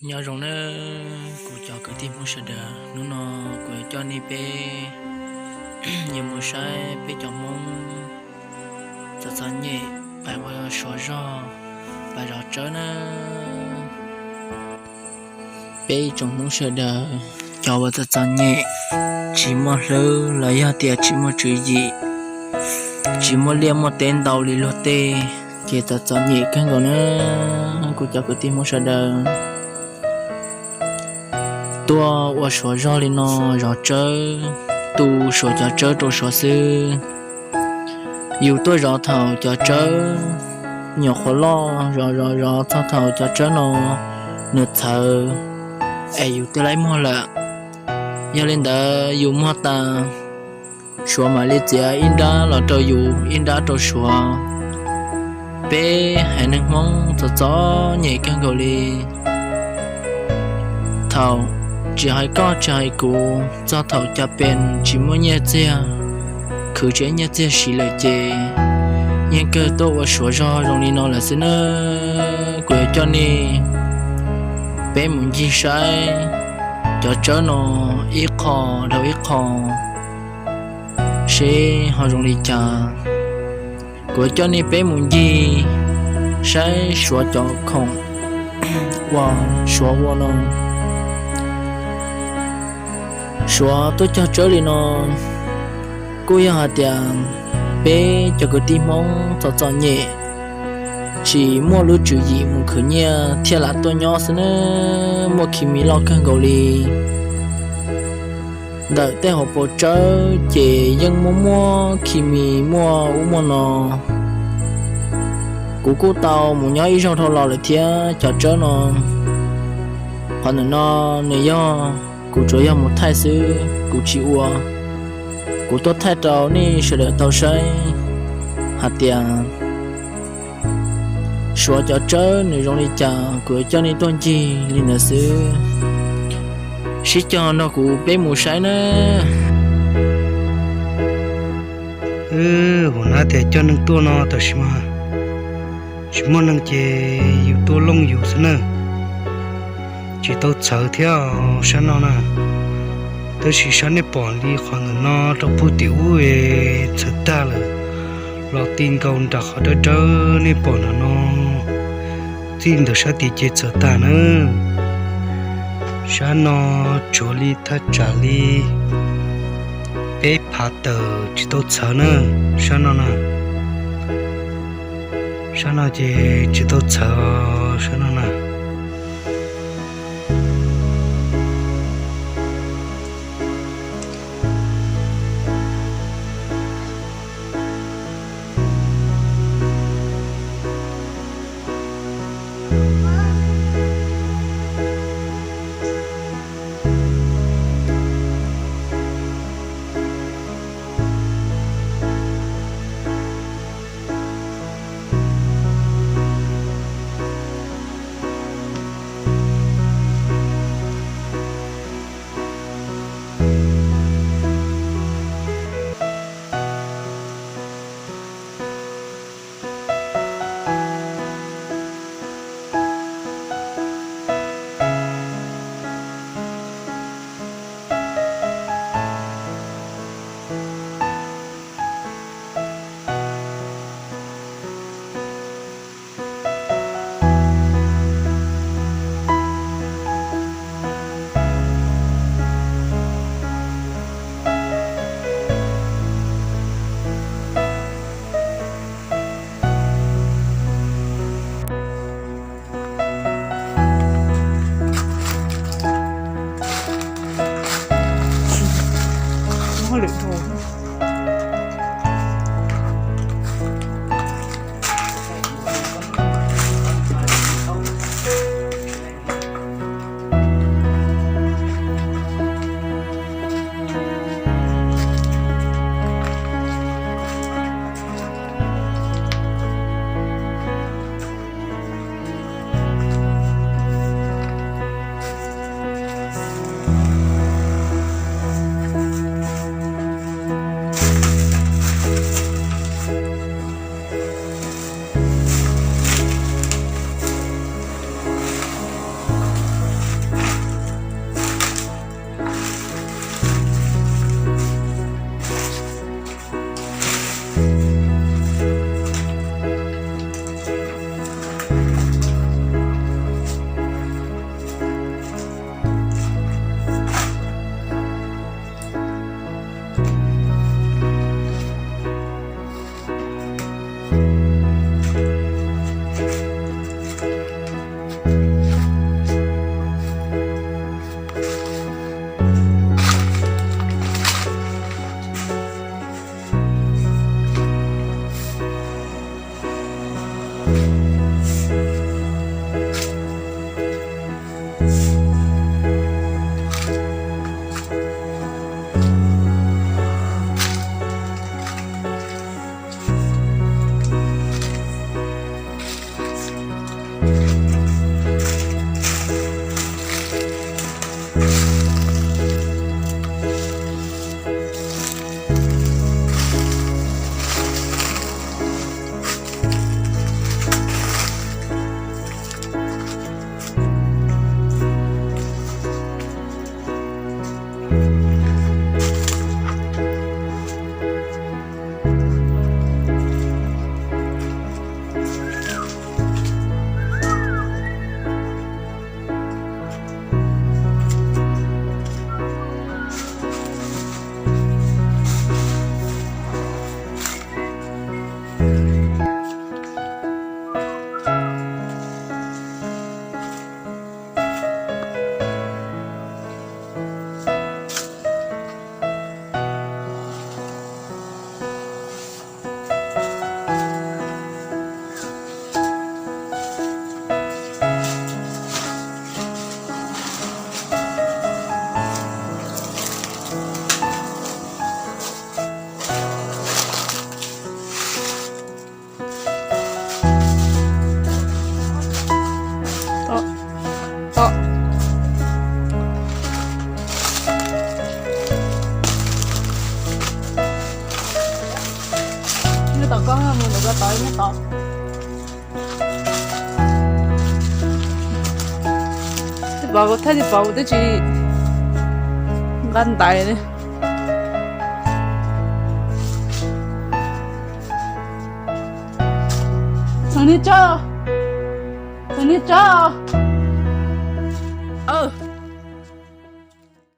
Nyob zoo nawb kuv cov kwv tij Hmoob sawv daws, hnub no kuv yuav coj nej peb yuav mus saib peb cov Hmoob txom txom nyem pais ua suav zog, pais zov tsawb nawb. Peb ib tsoom Hmoob sawv daws, cov uas txom txom nyem, tsis muaj hlwb los yog tias tsis muaj tswv yim, tsis muaj liaj muaj teb ntau li luag tej, ces txom txom nyem kawg nkaus na. Kuv cov kwv tij Hmoob sawv daws, tuaj ua suav zog li no, zov tsawb, tu suav cov tsawb rau suav xwb. Yus tuaj zov thaum cov tsawb nyuam qhuav loj, zov zov zov txog thaum cov tsawb no nws txhawv, es yus twb laib muag lawm. Yog li ntawd yus muag tas, suav mam li txiav ib nrab los rau yus, ib nrab rau suav. Peb haiv neeg Hmoob txom txom nyem kawg nkaus li. Thaum tsis hais koj tsis hais kuv, txog thaum cas pes tsis muaj nyiaj txiag, khwv tsis nyiaj txiag siv lawm ces yeej kawg tuaj ua suav zog zoo li no lawm xwb nawb. Kuv yuav coj nej peb mus ncig saib cov tsawb no ib qho dhau ib qho, seb ho zoo li cas. Kuv yuav coj nej peb mus ncig saib suav cov khoom uas suav ua no. Suav tuaj cog tsawb li no kuj yog hais tias peb cov kwv tij Hmoob txom txom nyem, tsis muaj lub tswv yim mus khwv nyiaj thiaj lam tuaj nyob xwb nawb. Muaj khi mi loj kawg nkaus li. Ntawm tej hauv paus tsawb ces yeej muaj muaj khi mi, muaj ub muaj no. Kuv kuj tau mus nyob ib zaug dhau los lawm thiab cov tsawb no. Qhov ntawm no nws yog kuv tsuas yog mus thaij xwb, kuv tsis ua. Kuv tuaj thaij rau nej sawv daws tau saib hais tias suav cov tsawb nws zoo li cas, kuv yuav coj nej tuaj ncig li ntawd xwb. Sib cog nrog kuv peb mus saib nawb. Hu na tias coj neeg tuaj no tab sis mas tsis muaj neeg ces yus tuaj looj yus xwb na. Tsis tau txhawv thiab sab no na. Tab sis sab nej pom li qhov ntawm no rau puag tim ub txhawv tag lawm. Los ti nkaus nram qhov dawb dawb nej pom ntawm no, txij ntawm sab tim ces txhawv tag na. Sab no tsuav li thaj tsam li peb phav tawm tsis tau txhawv na. Sab no na, sab no ces tsis tau txhawv, sab no na. Nyob tom koj mus ntawm ko tod nyob tod. Tsis pom kuv, thaij tsis pom kuv twb tsis nqa ntais li. Txheem niag tsawb, txheem niag tsawb.